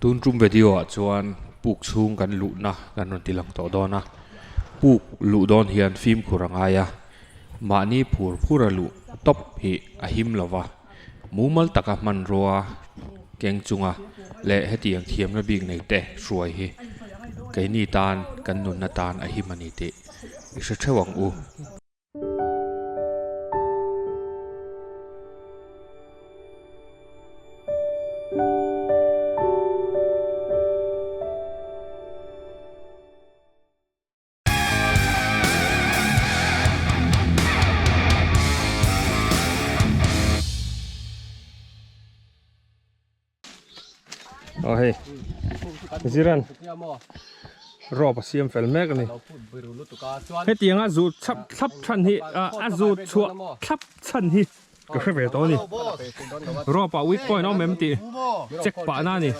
Tun tum video ah chuan puk chhung kan luhna kan rawn ti lang tawh dawn a, puk luh dawn hian fimkhur a ngai a, mahni phur phur a luh tawp hi a him lo va, mumal taka hmanrua keng chunga leh hetiang thiamna bik nei te hruai hi keini tan kan nunna tan a him a ni tih i hre theuh ang u. Aw hei Ziran rope a siam fel mek a ni hetiang a zut chhap thlap chhan hi a zut chhuah thlap chhan hi ka hre ve tawh a ni rope ah weak point a awm em tih check pah na a ni.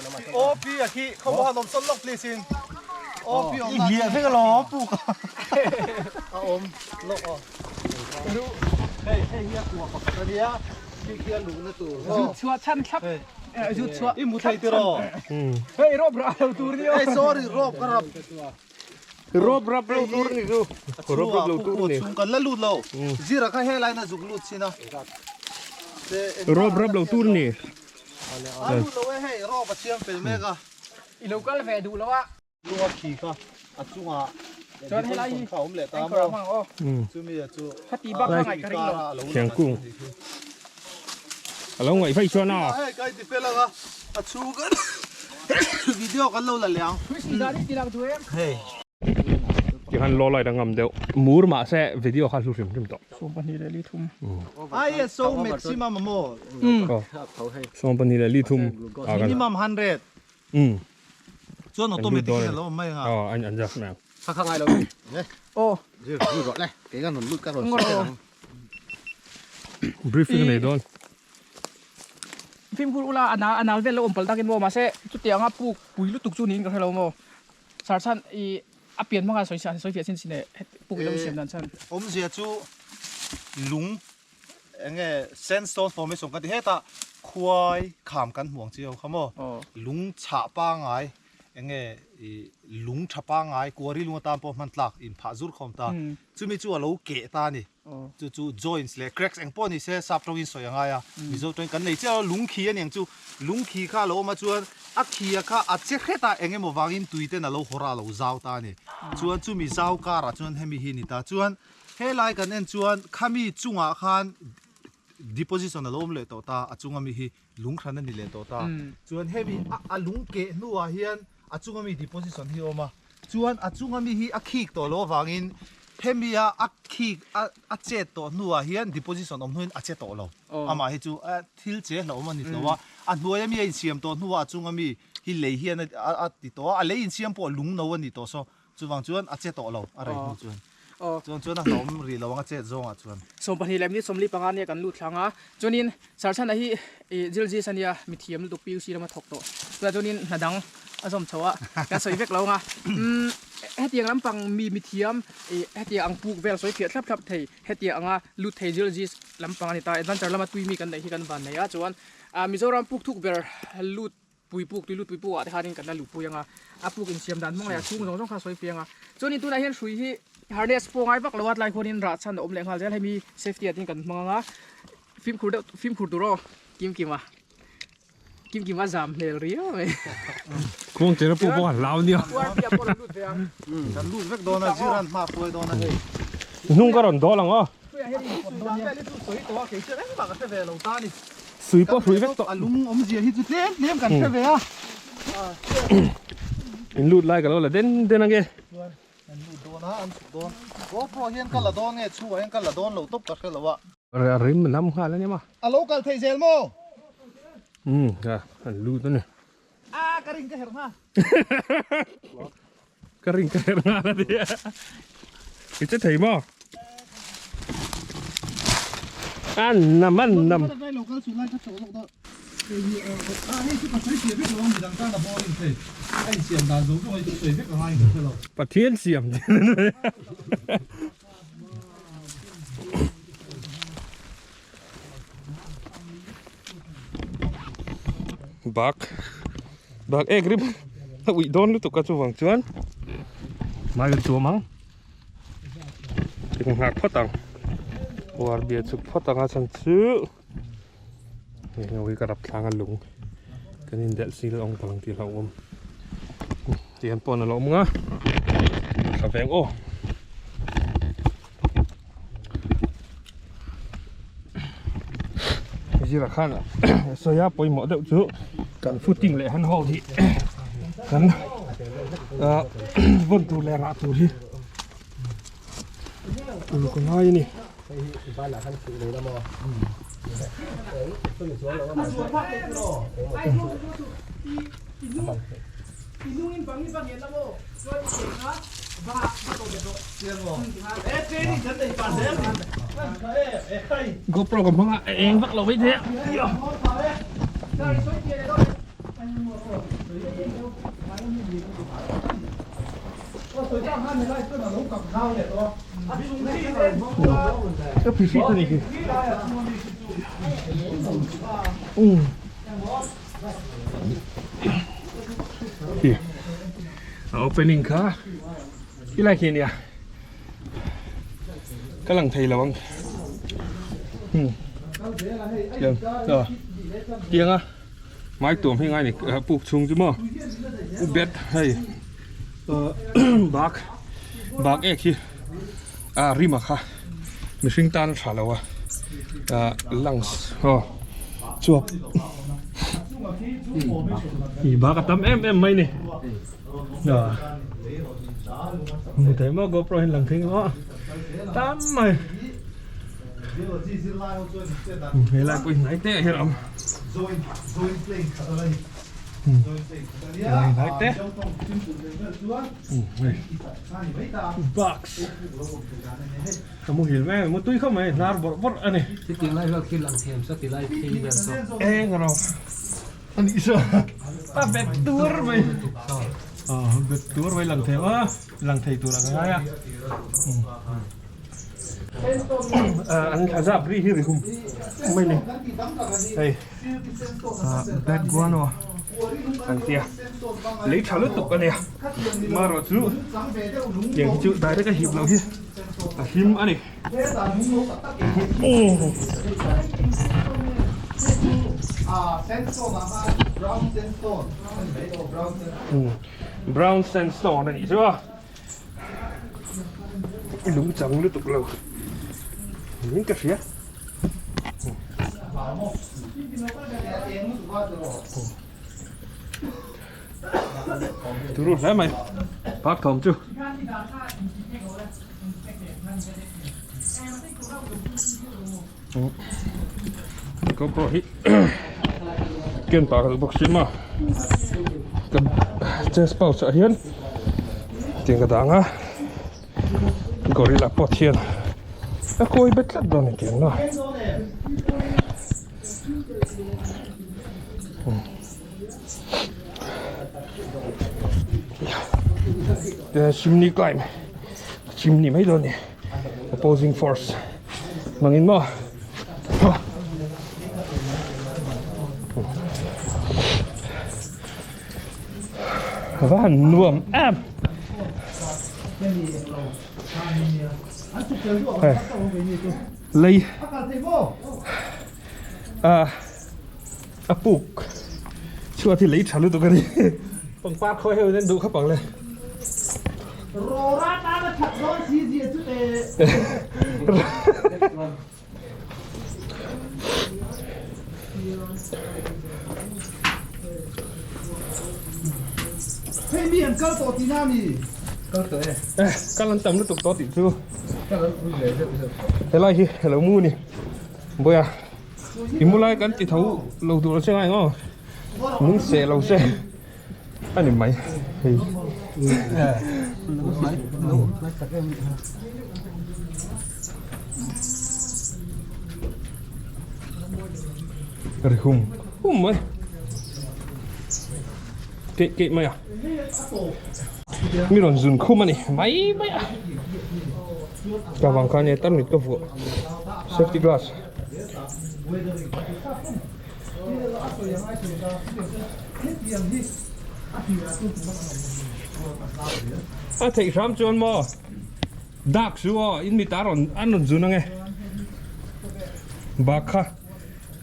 Zut chhuah chhan thlap zut chhuah i mu thei tiraw hei rope rah lo tur ni hei sorry rope ka rap rope rap lo tur ni chu rope rap lo tur ni chung kan la lut lo zira kha he laina zuk lut china rope rap lo tur ni a lut lo e hei rope a siam fel mek a i lo kal ve duh lo a Lunga khi kha a chungah Chuan helai hi kha awm leh ta anchor maw? a hmang aw. Chumi a chu Khati bak kha ngaih ka ring lo. Thiang kung a lo ngaih vaih chuan a. Hei kai ti fel anga a chhung kan video kan lo la leh ang. Christy dan hi ti lang duh em? Hei. Ti khan low light a ngam deuh. Mur mahse video kha hlu hrim hrim tawh. 24 ISO maximum a maw? 24 Minimum 100. Um. Chuan automatic in a lo awm mai anga. Aw an adjust mai ang. Kha kha ngai lo mi. Aw. Zir zir rawh le. Kei ka rawn lut ka rawn sawi ang. Briefing a nei dawn. Fimkhur ula a nal a nal vel lo awm palh takin maw mahse chutianga puk pui lutuk chu niin ka hre lo maw. Sir chhan i a pian hmanga sawi sawi fiah chin chin e puk i lo siam dan chhan. Awmzia chu lung Enge sandstone formation kan ti hetah khuai kham kan hmuh ang chi ho kha maw lung chhah pangai enge ih lung tha pangai kuari lung atan pawh hman tlak in phah zur khawm ta chumi chu a lo keh ta a ni chu chu joints leh cracks eng pawh ni se sap tawngin sawi a ngai a mizo tawngin kan nei chiah lo lung khi a ni ang chu lung khi kha a lo awm a chuan a khi a kha a che hret a eng emaw vangin tui ten a lo hawr a a lo zau ta a ni chuan chumi zau karah chuan hemi hi a ni ta chuan Helai kan en chuan khami chungah khan deposition a lo awm leh tawh ta, a chunga mi hi lung hran a ni leh tawh ta. Chuan hemi a lung keh hnuah hian a chunga mi deposition hi a awm a, chuan a chunga mi hi a khik tawh loh avangin hemi a a khik a chet tawh hnuah hian deposition awm hnuin a che tawh lo. Amah hi chu thil che hlauhawm a ni tlo a, a hnuaia mi a insiam tawh hnuah a chunga mi hi lei hian a ti tawh a, a lei insiam pawh lung no a ni tawh saw Chuvang chuan a che tawh lo a rei hnu chuan. Chuan chuan a hlauhawm rih lo ang a chet zawngah chuan. 12 leh minute 45 nia kan lut thlang a, chuanin Sarchana hi ih Jilji ania mithiam lutuk PUC lama thawk tawh. Tunah chuanin hna dang a zawm chho a, kan sawi vek lo ang a. Umm hetiang lampang mi mithiam ih hetiang ang puk vel sawi fiah thlap thlap thei hetiang anga lut thei Jilji lampang a ni ta. Adventure lama tui mi kan neih hi kan van nei a, chuan ah Mizoram puk thuk ber lut Pui puk tui lut pui puk ah te khanin kan la luh pui anga a puk insiam dan hmang leh a chhung zawng zawng kha a sawi fiang a chuanin tunah hian hrui hi harness pawh ngai vak lo a tlai khuanin rah chhan a awm leh nghal zel hemi safety ah tin kan hmang anga fimkhur deuh fimkhur tur aw kim kim a kim kim a zam hmel riau mai Kawng chena puk pawh a hlau nia. Uar piah pawh lo lut ve ang. Kan lut vek dawn a ziran hma hruai dawn a hei. Hnung ka rawn dawl ang aw. Hruiah hian in pawt dawn nia. Sawi tawh a kei chuan engmah ka hre ve lo ta a ni. Sui pawh hrui vek tawh. A lung awmzia hi chu tlem tlem kan hre ve a. In lut lai ka lo la den den ange. Chuan an lut dawn a, an chhuk dawn. GoPro hian ka la dawn nge chhungah hian ka la dawn lo tawp ka hre lo a. A rim lam nghal ania ma. A lo kal thei zel maw? Umm a an lut ani. A ka ring ka herh nghal. Ka ring ka herh nghal a nia. I che thei maw? An nam an nam. Pathian siam. Bak. Bak ek rim a uih dawn lutuk a chuvang chuan mai kan tuam ang eng nghak phawt ang war bia chuk phawt ang a chhan chu heng hi ka rap thlang a lung kan in delh sil awng palang tih hlauhawm tihian pawn a lo awm ang a thla veng aw. Zira khan sawi a pawimawh deuh chu kan footing leh han hold hi kan vawn tur leh rah tur hi uluk a ngai a ni. GoPro ka hmang a a eng vak lo mai thei a ka phi hri ni khi a opening kha ti lai khi ania ka lang thei lo ang tiang aw tianga mai tuam hi ngai ni puk chhung chu maw bet hei bak bak ek hi a rim a kha mihring tan a tha lo a lungs aw chuap ih bak a tam em em mai ni hmu thei maw GoPro hian lang thei maw tam mai helai pawh hi hnai te ah hian a awm helai hnai te box ka muhil mai a mutui khawp mai hnar bawrh bawrh a ni chutiang lai vel khi lang thiam saw ti lai phei vel saw eng ro a nih saw a bet tur mai a bet tur mai lang thei a lang thei tur ang ngai a an thla zap ri hi ri hum mai ni hei bat guano an tia lei tha lutuk a nia marawh chu tiang hi chu direct a hip loh hi a hlim a ni. Brown sandstone a nih chu a lung chang lutuk lo niin ka hria. Turu hle mai park thawm chu. GoPro hi ken pah khalh bawk si maw ka chest pouch ah hian tiang ka dang a gorilla pot hian a kawi bet tlat dawn a ni tiang maw. Chimney climb chimney mai dawn a ni opposing force hmangin maw a va han nuam em hei lei ah. A puk chhuat hi lei tha lutuk a ni. Pangpar khawi ho in an duh khawp ang le. Rawra tan a that dawn si zia chu teh. Hei mi an kal tawh tihna a ni. Kal tawh e. Eh, kal an tam lutuk tawh tih chu. Helai hi alo mu ni. Bawiha. I mu lai kan ti tho lo tur che ngai maw min seh lo che a ni mai hei. Ri hum hum mai keih keih mai a mi rawn zun khum a ni mai mai a ka vang khan e tarmit ka vuah safety glass. A theih hram chuan maw dak chu aw in mit a rawn an rawn zun ange bak kha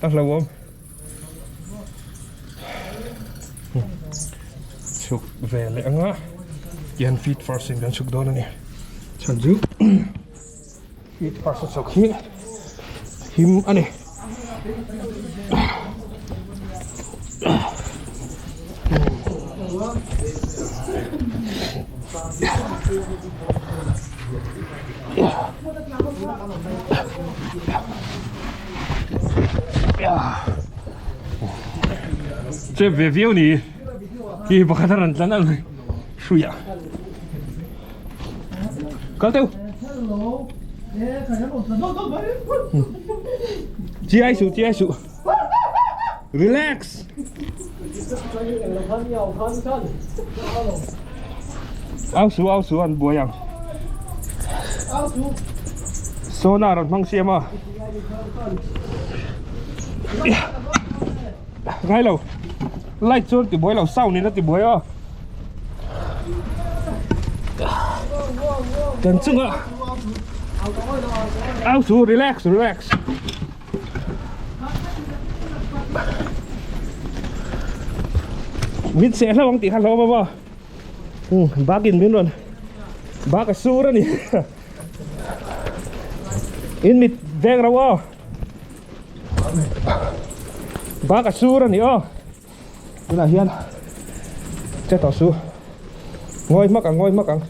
a hlauhawm chhuk ve leh anga tihian feet first in kan chhuk dawn a ni chhan chu feet first a chhuk hi him a ni. Che ve viau ni khi pakhat a rawn tlan ang hruiah kal teu chiai suh chiai suh relax au su au su an buai ang sona rawn hmang siam a ngai lo light chuan ti buai lo sound in a ti buai a kan chunga au su relax relax Min seh hlauh ang tih kha hlauhawm a maw? Umm bak in min rawn bak a sur a ni. In mit veng ro aw. Bak a sur a ni aw. Tunah hian che tawh su. Ngawi hmak ang ngawi hmak ang.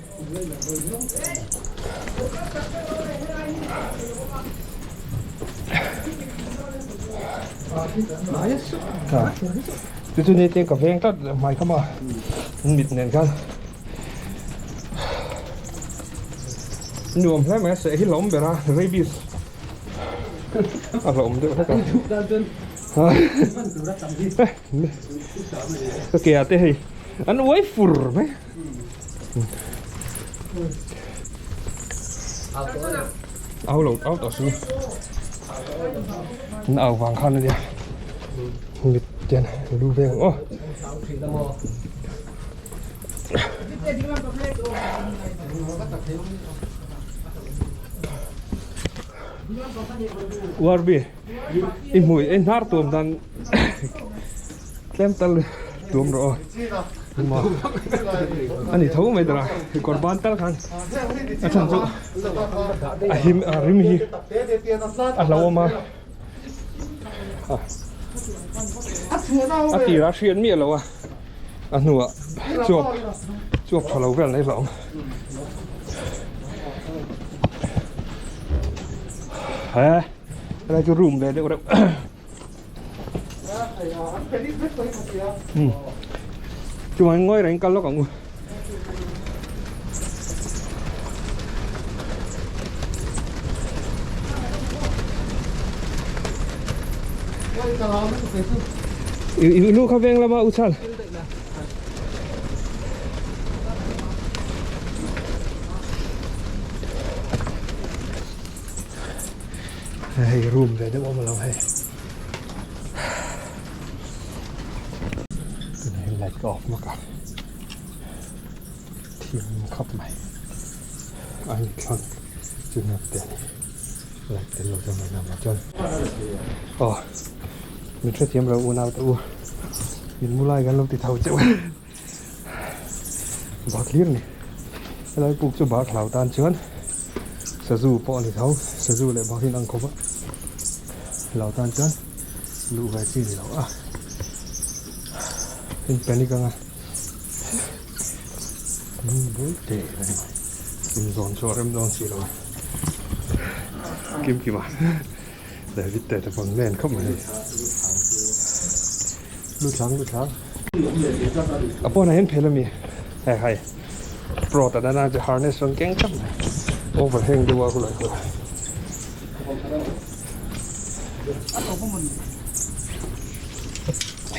Chu chu ni te ka veng tlat hmai kha maw mit nen khan nuam hle mai a seh hi hlawm ber a rabies a hlawm deuh hlek a ka ke ah te hei an uai fur mai. Au lo au tawh su an au vang khan ania mit ten lu veng aw Warbi i hmui i hnar tuam dan Tlem tal tuam rawh aw ma ani tho mai tara kawr ban tal khan a chhan chu a him a rim hi a hlo awm a a tir a hriat miah lo a a hnuah chuap chuap tha lo vel mai hlauh awm he helai chu room ve deuh reuh. Chuan ngawi reng kal lawk ang u. I lu kha veng lama u chhan. Hei room ve deuh awm alo hei. Tunah hian light ka off mak a. Thim khawp mai. A in thlan chu hnek te ani. Light tel lo chuan ngaihna awm lo chuan. Aw min hrethiam lo unau te u. Min mu lai kan lo ti tho cheuh a. Bak hlir a ni. Helai puk chu bak hlau tan chuan sazu pawh a ni tho. Sazu leh bak hi an ang khawp a. Hlau tan chuan luh ve chi ni lo a. In panic anga bul teh a ni mai. In zawn chu a rem dawn si lo a. Kim kim a. David te te pawn len khawp mai. Luthlang luthlang. A pawnah hian phel ami hei hai pro ta dana chu harness rawn keng tlat mai overhang deuh a khulai khu.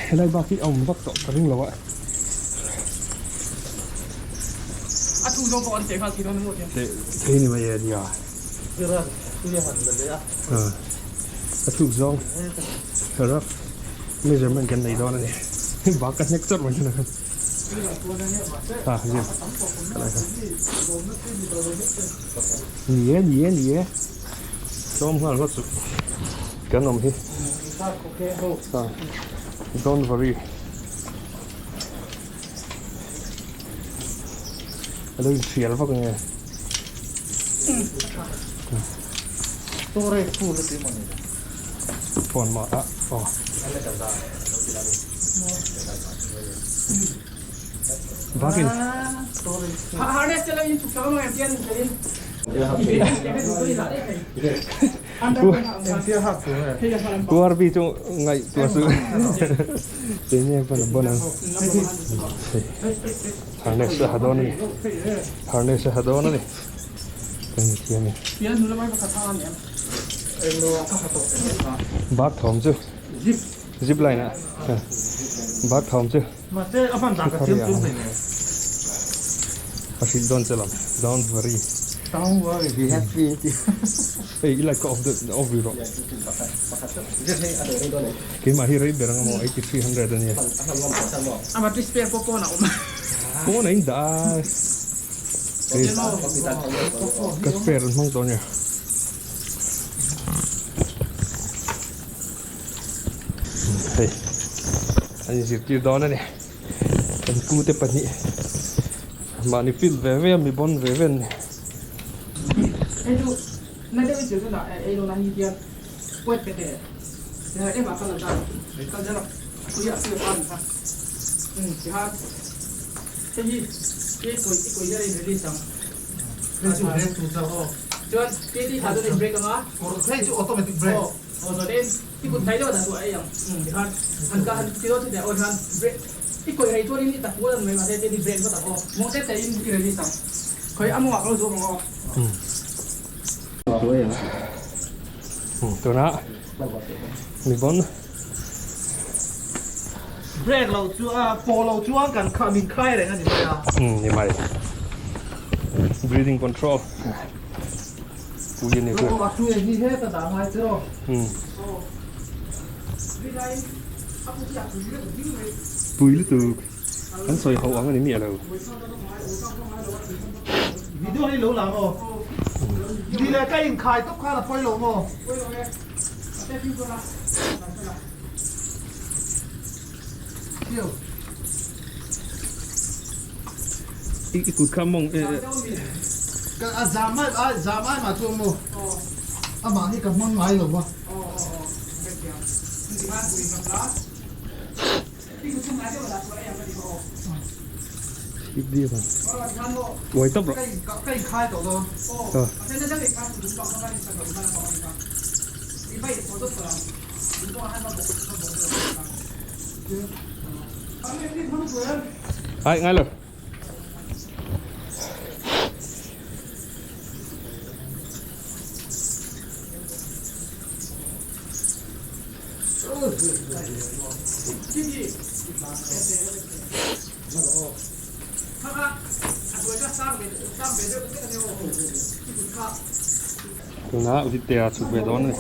Helai bak hi a awm vak tawh ka ring lo a. A thu zawng pawh an teh nghal thei dawn emaw tia. Teh thei ni mai e nia. A thuk zawng rough measurement kan nei dawn a ni. Bak ka hnek chawrh mai thin a khan. Ah zir ka lai kha. Ni e ni e ni e tlawm nghal ngawt chu kan awm hi. Ah don't worry. A lo inhrial vak ange. Phone mah a aw. Bakin. Harness te lo in chuk chak ang em tian in in. URB chu ngaih tuah chu keini ang pawn a bon ang. Harness a ha dawn a ni. Harness a ha dawn a ni. Kan ni thiam e. Bak thawm chu zip line ah bak thawm chu a hrilh dawn che lam don't worry. Don't worry be happy Hei i light ka off deuh off rih rawh. Keimah hi rei ber ang amaw 8300 ania. A battery spare pawh pawn a awm. Pawn a in dah a. Hei ka spare an hmang tawh ania. Hei an inzirtir dawn ani. Kan pu te pahnih mahni field ve ve a mi bawn ve ve an ni. Hei chu na deuh i chil hunah ei lo na hi hian puat pe teh eh em ah kal ta kal zel a pui a pui a pa ni kha um ti khan hei hi ke kawi i kawi hian a in release ang hei chu break tur chauh aw chuan ke ti thla chuan a in break anga hei chu automatic break aw aw chuan in i kut hnai deuh a dah duh a ei ang um ti khan han ka han ti dawn chu teh aw ti khan break i kawi rei chuan in i tak kual an mai mahse tian i break vat ang aw mawng te te in i release ang khawi a mawngah ka lo zuam ang aw. Tunah mi bon. Break lo chu a pawh lo chuan kan kha min khai reng a ni mai a. Ni mai. Breathing control. Pui a ni chu. A tu hi heta dah ngai che aw. Pui lutuk. An sawi ho ang a ni miah lo. Video hi lo lang aw. Ni leh ka inkhai tawp khan a pawi lo maw? I kut kha mawng e. Ka a zam ai ai zam ai mah chuan maw? Amah hi ka hmang ngai lo va. Uai tawp rawh. Ai ngai lo. Tunah Vitea chhuk ve dawn a ni.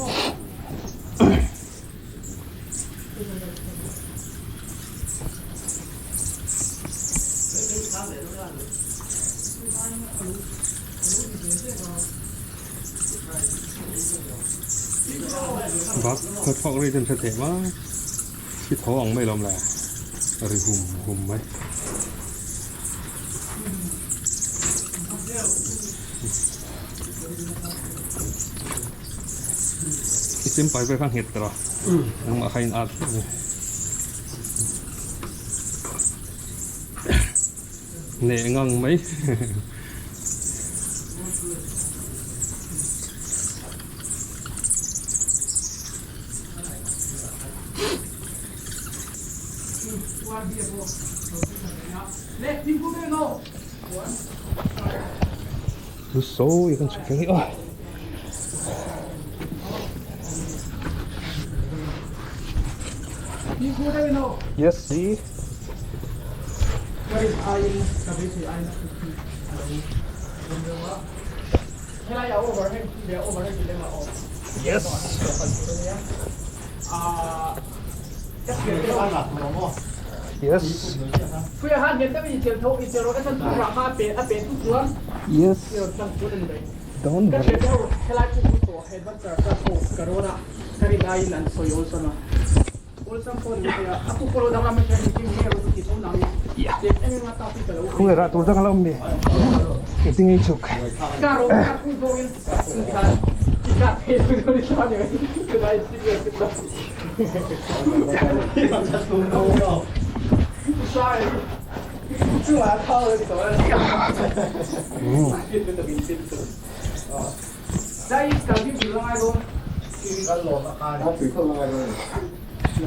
Bak khaw thawk ri ten hre thei ma khi tho ang mai lawm le ri hum hum mai. I chem pai vel kha nghet tawh a nangmah kha in at Neh ngang mai. Lu sawi kan chhuk reng hi aw. Yes see. Yes. Yes. Yes. Don't worry. Khung rah tur dang a lo awm ni. Engtin nge i chhuk?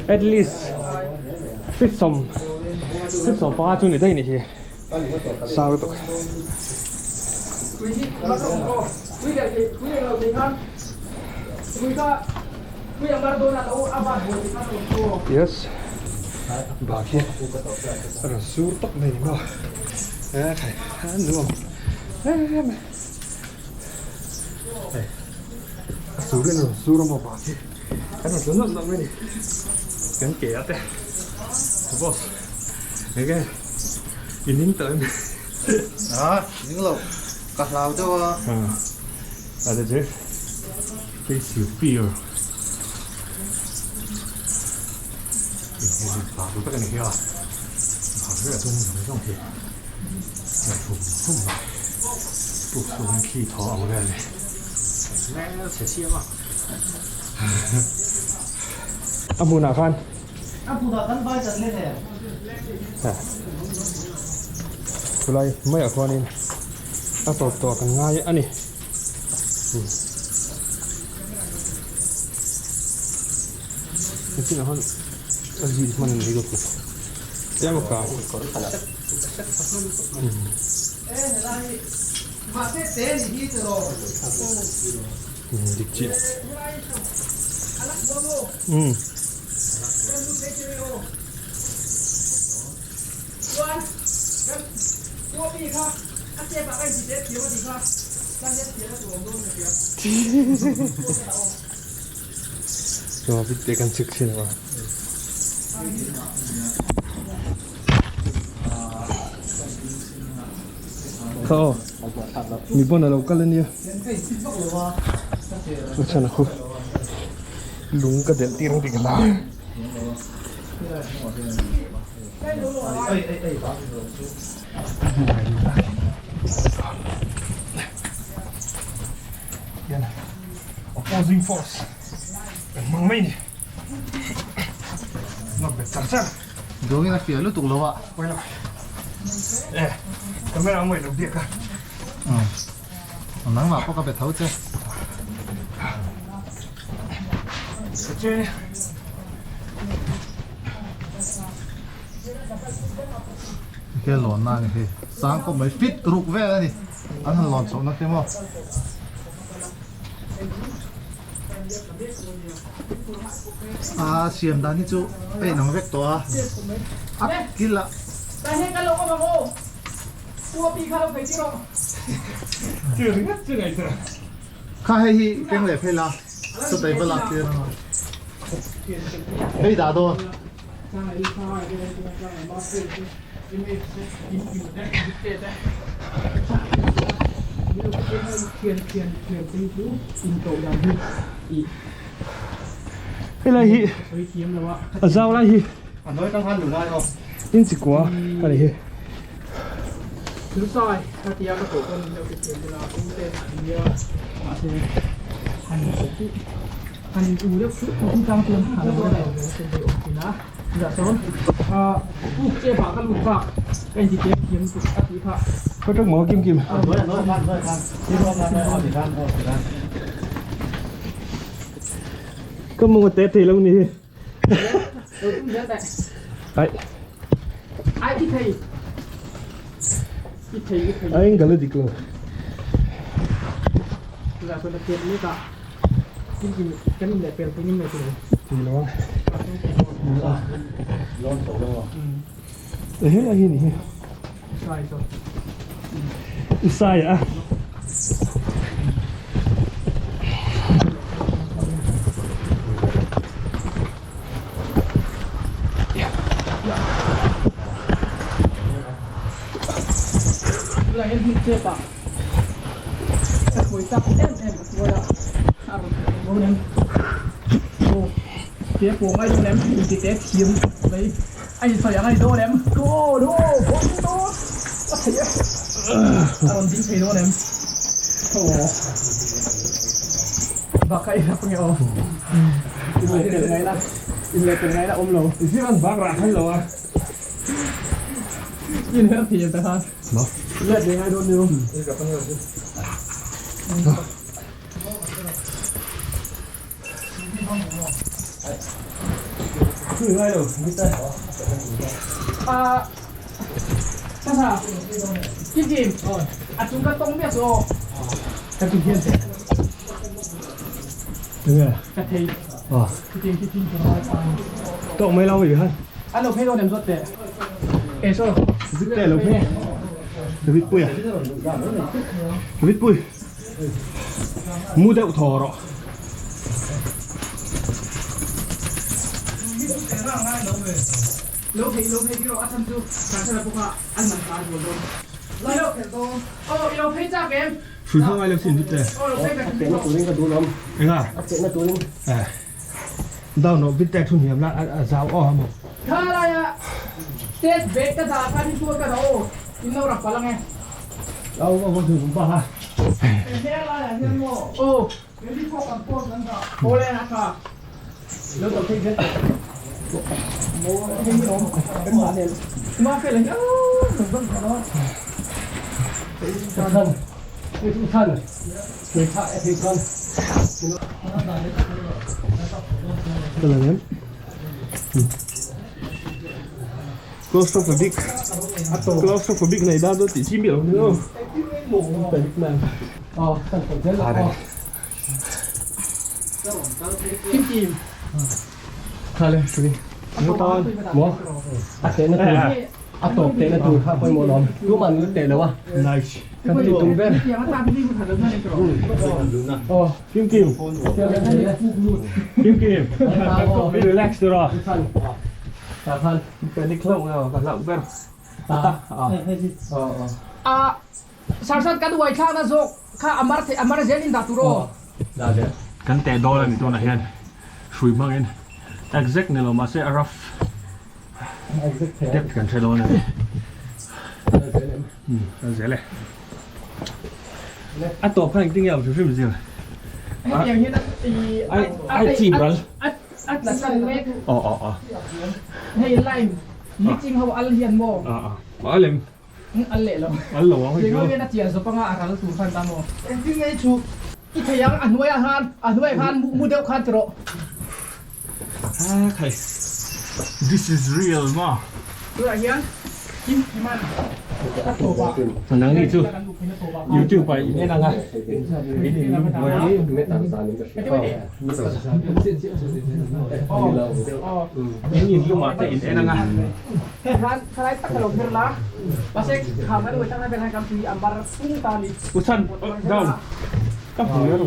At least feet sawm feet 15 chu ni daih ni hi sang lutuk. Yes bak hi a rawn sur tawp mai ni maw e khai a nuam em em. Hei a sur in a rawn sur a maw bak hi kan rawn tlu nawlh nawlh mai a ni kan ke ah te boss enge i ning tawh em a ning lo ka hlau deuh a a te chu face your fear in hei bak tak a ni hi a bak vek ah chuan zawng zawng hi a hum hum a puk chhungin khi thaw ang vel a ni hmel chhe siam a a hmunah khan a hmunah kan vai chan let em chulai maiah khuanin a tawp tawh kan ngai a ni. Engtin ah khan a zil hman a ni ka kut tlem a kang dik chiah umm. Te kan chik thin a kha aw mi pawn alo kal ania a chhan a khu lung ka delh tir ang tih ka hlau. Opposing force kan hmang mai ni nawr bet char char dawngin a fiah lutuk lo a pawi lo e camera a mawi lo biak a nangmah pawh ka be tho che che he lawn na ani hei sang kawp mai fit ruk vel ani an han lawn chhoh na te maw. A siam dan hi chu a inang vek tawh a, a kil ah. Kha hei hi keng leh phei la, chutah i va lak tir ang a. Hei dah dawn. Helai hi a zau lai hi inchi kua a ni hi. Có rất mở kim kim. Có mua té thì lâu nè. Ai. Ai anh cái dik lo. Thì lo. Ê hết là hi ni. Sai a. Tunah hian hmun chep ah ka hruai chak em em ka tuar a, a rawn thawk dawn em? Aw te pawh ngai dawn em? Inti te thiam mai a insawi ang a ni dawn em? Aw no bawng dawn a theih e, a rawn ding thei dawn em? Aw bak a inap ange aw, inlehpelh ngaihna inlehpelh ngaihna awm lo. Zir an bak rah khan lo a. In her thiam ta khan. Let ve ngai dawn niu. Ah, Sasa, Kim Kim, a chung ka tawng miah chu aw. Ka ti hian che. Ka thei. Khi khi khi Tawk mai lo i han. An lo phei dawn em zawt teh. E so. Zit teh lo phei. David pui a. David pui. Mu deuh thaw rawh. Lo phei lo phei rawh a chhan chu Sarsala pawh kha an man ta zual dawn. Lo phei dawn. Aw i lo phei chak em? Hrui hma ngai lo sin zit teh. Aw lo phei ka Chehna turin ka duh lawm. Enga? A chehna turin. Eh. Down rawh bit teh thu hniam la a zau aw hamo. Kha laia state bag ka dah khan in tual ka dah aw in lo rak palh ange. Au au au thung pa ha. He laiah hian maw aw aw le a tha lo to thei zel maw hei hi awm kan mah hlel ma fel hi aw lo vang tha dawn. Than than Hei tha e phei chuan. Ka la nem. Claustrophobic. Claustrophobic nei da chu tih chi miah lo ni aw. Aw kan kawt zel a aw. Kim kim. Khale tui. Mutan mo a tehna tur a tawp tehna tur kha pawimawh lawm. Tuman lut teh lo a. Nice. Kan ti tum ber. Aw Kim Kim. Kim Kim. Relax tur a. Panic hlauh nge ka hlauh ber. A Sarsat kan uai thlakna zawk kha a mar theih a mar zel in dah tur aw. Kan teh dawn a ni tunah hian hrui hmangin exact ni lo mahse a rough depth kan hre dawn a ni. Kal zel e. A tawp khan engtin nge a awm hrim hrim zir? Hetiang hian a Ai chim ral. A tla tlan mek. Aw aw aw. Hei lime mixing ho al hian maw? A a. A lem. Al leh lo. Al lo ang hei chu. Ringawi hian a chiah zawp anga a ral tur khan ta maw? Engtin nge i chhuk? I thei ang a hnuaiah khan a hnuaiah khan mu deuh khan ti rawh. Ah khai this is real maw. Tunah hian Kim Kiman a tawp ah. Nang ni chu YouTube ah in en ang a. In in lum buai a. In in lum ah te in en ang a. Hei khan thalai tak ka lo pher la mahse kham kan uai tak na vel khan kan tui a mar pung ta a ni. Uchhan down ka hmu ber.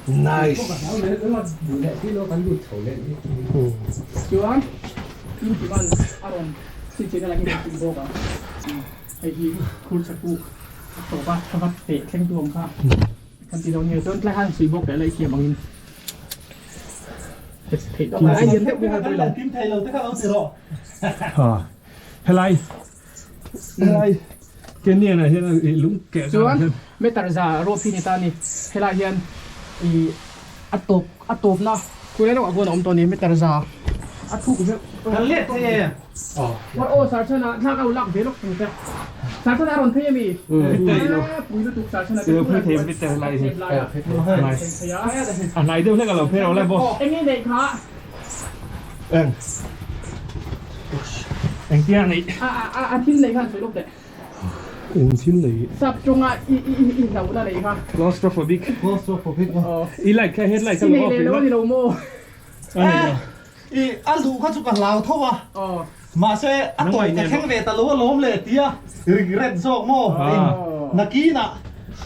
Nice. Chuan in timan a rawn chhinchhiahna lah hi kan tih bawk ang. Hei hi khur chakuk a tawp a thavat teh thleng tu ang kha kan ti dawn nge chuan tlai khan suih bawk leh la i thiam angin theih tawp a lian deuh bawk a pawilo. Kim thei lo te kha lo ti rawh. Ha helai helai Kenyan ah hian i lung keh Chuan meter za rawp hi ni ta a ni. Helai hian i a tawp a tawpna khulai lawkah khuan a awm tawh a ni meter za a thuk deuh. Kan let thei e. Aw aw Sarchana thlak a lak ve lawk thung che. Sarchana a rawn phei ami? Pui lutuk Sarchana te phei thei bit te helai hi. A hnai deuh hlek a lo phei rawh le boss. Enge neih kha? Eng. Engtia neih? A a a thil neih khan sawi lawk teh. Eng thil neih? Sap tawnga i i i hlauhna neih kha. Claustrophobic. Claustrophobic aw. I light kha headlight kha lo off rih lo. Si nei leh lo a ni lo maw? A nei lo. I a luh kha chu ka hlau tho a. Aw. Mahse a tawp ka thleng ve ta lo alawm le tia regret zawk maw? Nakinah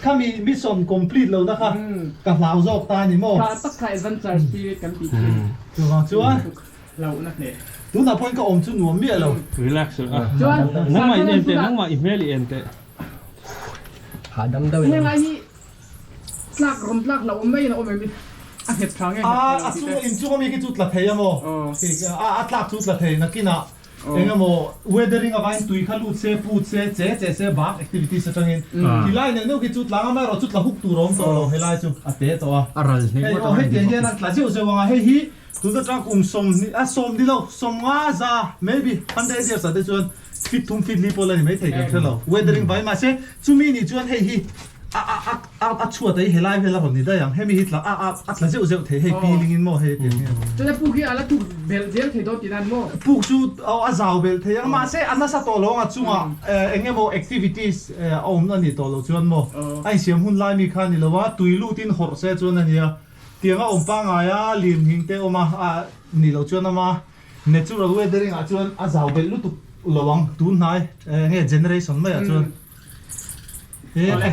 khami mission complete lohna kha ka hlau zawk ta a ni maw? Tha tak kha adventure spirit kan tih thin. Chuvang chuan. Hlauhna hneh. Tunah pawhin ka awm chu nuam miah lo. Relax rawh a. Chuan nangmah in en teh, nangmah i hmel i en teh. Hahdam deuh in. Helai hi tlak rawn tlak hlauh awm maiin a awm em i? A nghet tha nge nghet tha lo A tih chung te. in chung ami khi chu tla thei a maw? A tlak chu tla thei nakinah eng emaw weathering avangin tui kha lut se, put se, che che se bak activities atangin helai neuh neuh khi chu tlang a amaherawh chu tla huk tur a awm tawh lo helai chu a te tawh a. A ral hneh Hei ngawt aw ang a hetiang hian a tla zeuh zeuh ang a, hei hi Tun atang kum sawmhnih a sawm ni lo, sawmnga za maybe 100 years ah te chuan feet thum feet li pawh la ni maithei kan hre lo. Weathering vai mahse chumi nih chuan hei hi a a a a a chhuat a hi helai vel a rawn ni daih ang. Hemi hi tla a a a tla zeuh zeuh thei hei peeling in maw hei tiang hian. Chuan puk hi a la tuk belh zel thei dawn tih nan maw? Puk chu a zau belh thei ang mahse a nasa tawh lo ang a chungah eng emaw activities a awm a nih tawh loh chuan maw a insiam hun lai mi kha a ni lo a, tui lut in hawrh se chuan a nia. Tiang a awm pangngai a, lim hing te awm a, a nih loh chuan ama natural weathering ah chuan a zau belh lutuk lo ang tun hnai nge generation mai ah chuan he le.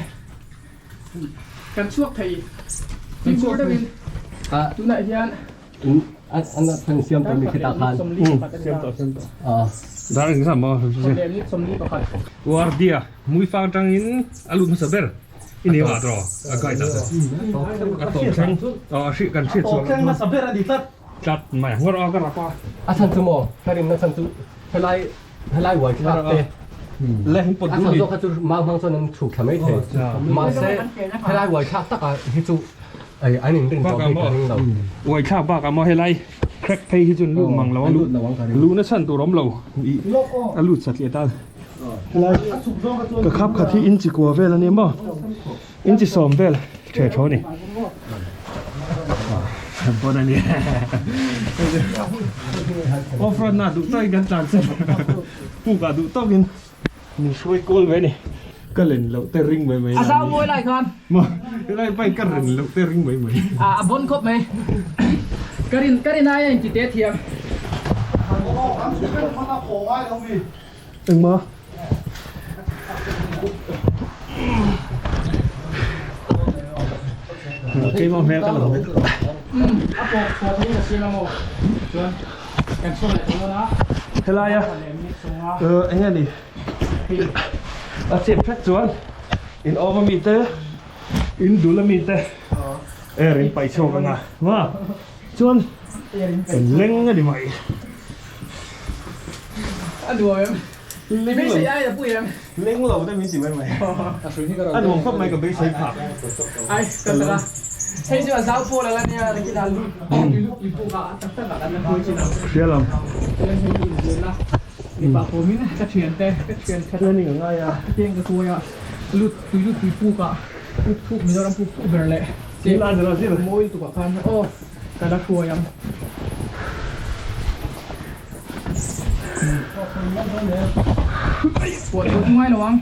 Kan chhuak thei fimkhur deuhin tunah hian an an siam tawh mi khi tah khan siam tawh siam tawh dar eng zam maw Guardia Muifang tangin a lut hmasa ber. I ni ngah tawh a guide ah te a tawp thleng a hrih kan hriat chuan a tawp thleng hmasa ber a ni tlat tlat mai ngawr a ka rap a a chhan chu maw ka rinna chhan chu helai helai uai thlak te le hin pawt a chhan zawk kha chu mau hmang chuan an chhuk thla mai thei mahse helai uai thlak takah hi chu ai an inrin tawh bik ka ring lo uai thlak bakah maw helai crack phei hi chu an lut mang lo a luh na chhan tur awm lo a lut satliah tan Ka khap khat hi inchi kua vel a ni maw inchi sawm vel the tho ni bon a ni off road na duh tawkin kan tlan che puk ah duh tawkin min hruai kual ve ni ka len loh te ring mai mai a zau mawi lai khan maw helai bike ka ren loh te ring mai mai a bon khawp mai ka rin ka rin aia inti te thiam Engmaw? Keimah hmel ka lang vek. A pawk chhuat hi ka siam amaw? Chuan kan chhuak leh tawh dawn a. Helai a eng nge ni? A chep hret chuan in awm ami te in dul ami te air in paih chhuak ang a maw? Chuan kan leng a ni mai. A nuam em? I beisei ai a pui em? Leng lo te min ti mai mai. A nuam khawp mai ka beisei phah. Ai ka tak a. Hei chu a zau pawl ala nia ri khi lut lut tui puk a tak tak ah kan la hruai chin ang. Hria lam. Chuan hei hi inzirna mipa pawmin ka thian te ka thian khat Training a ngai a. Teng ka tuai a lut tui lut tui puk ah puk thuk Mizoram puk thuk ber leh mawi lutuk ah khan aw. Ka la hruai ang. Puah duh ngai lo ang.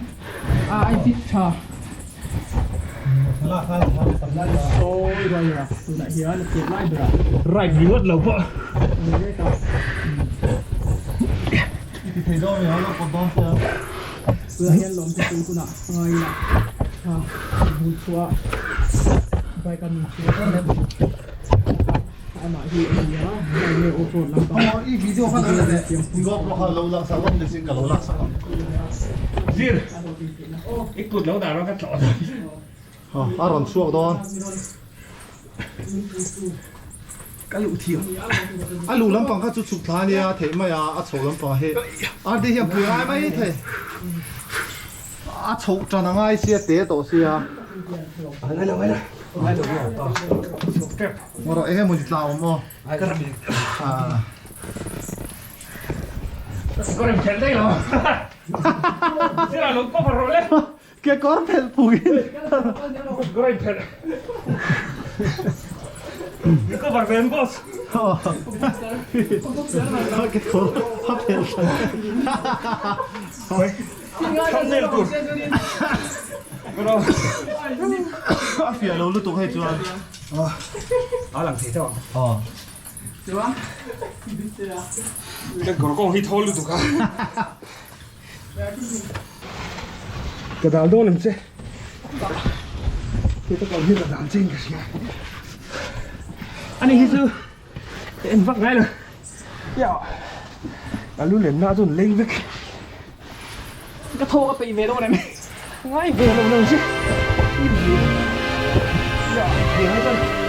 A ai fit tha. Sawi ruai a tunah hian a chet lai berah. Right ringawt lo pawh. I ti thei dawn emaw lo pawt dawn che a. Tunah hian lawm chu pui hunah ngai ila a bul chhuah bike a min chhuah em em amah hi a ni a hei nge off road lampang Aw i video kha lo la leh GoPro kha lo lak sak lawk ni ka lo lak sak ang. Zir i kut lo dah rawh ka tlawh dawn. A rawn chhuak dawn. Ka luh thiam. A luh lampang kha chu chhuk thla a nia theih mai a, a chho lampang hi RD hian pui ngai mai thei. A chhoh tan a ngai sia te tawh sia. Ngaw rawh eng emaw ni tla awm aw. Kawr in phelh daih lo. Zira lo cover rawh le. Ke kawr phelh phukin. Kawr in phelh. Ni cover ve an boss. Ke kawr a phelh hran. Thumbnail tur. A fiah lo lutuk hei chuan. A lang thei tawh ang. Ka kawr kawng hi thawl lutuk a. Ka dal dawn em che? Ke ta kawr hi ka dal che in ka hria. Ani hi chu ka en vak ngai lo. Ya a lu len na chuan leng vek. Ka thaw ka peih ve dawn em? Ngai ve lo nang chu. Ya tiang chuan.